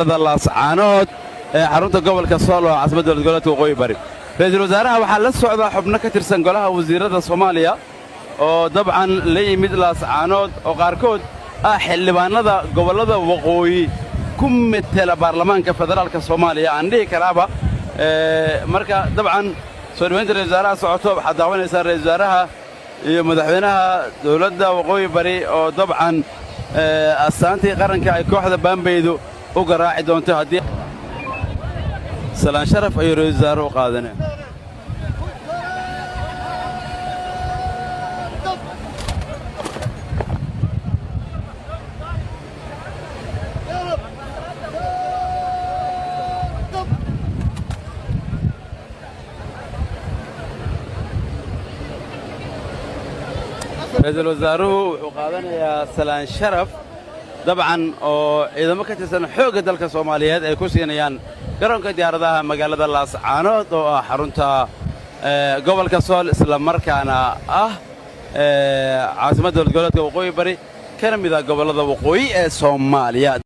Laascaanood ee xarunta gobolka Sool oo caasimadda dowlad goboleedka Waqooyi Bari. Ra'iisul wasaaraha waxaa la socdaa xubno ka tirsan golaha wasiirrada Soomaaliya oo dabcan la yimid Laascaanood, oo qaarkood ah xildhibaannada gobollada waqooyi ku metela baarlamaanka federaalka Soomaaliya, aan dhihi karaaba. Marka dabcan soo dhowaynta ra'isul wasaaraha socoto, waxaad daawanaysaa ra'isul wasaaraha iyo madaxweynaha dowladda Waqooyi Bari oo dabcan astaantii qaranka ay kooxda baambaydu u garaaci doonto. Haddii salaan sharaf ayuu ra'isul wasaaruhu qaadanaya. Ra-iisul wasaaruhu wuxuu qaadanayaa salaan sharaf, dabcan oo ciidamo ka tirsan xoogga dalka Soomaaliyeed ay ku siinayaan garoonka diyaaradaha magaalada Laascaanood oo ah xarunta gobolka Sool, isla markaana ah caasimadda dowlad goboleedka Waqooyi Bari, kana mid ah gobollada waqooyi ee Soomaaliya.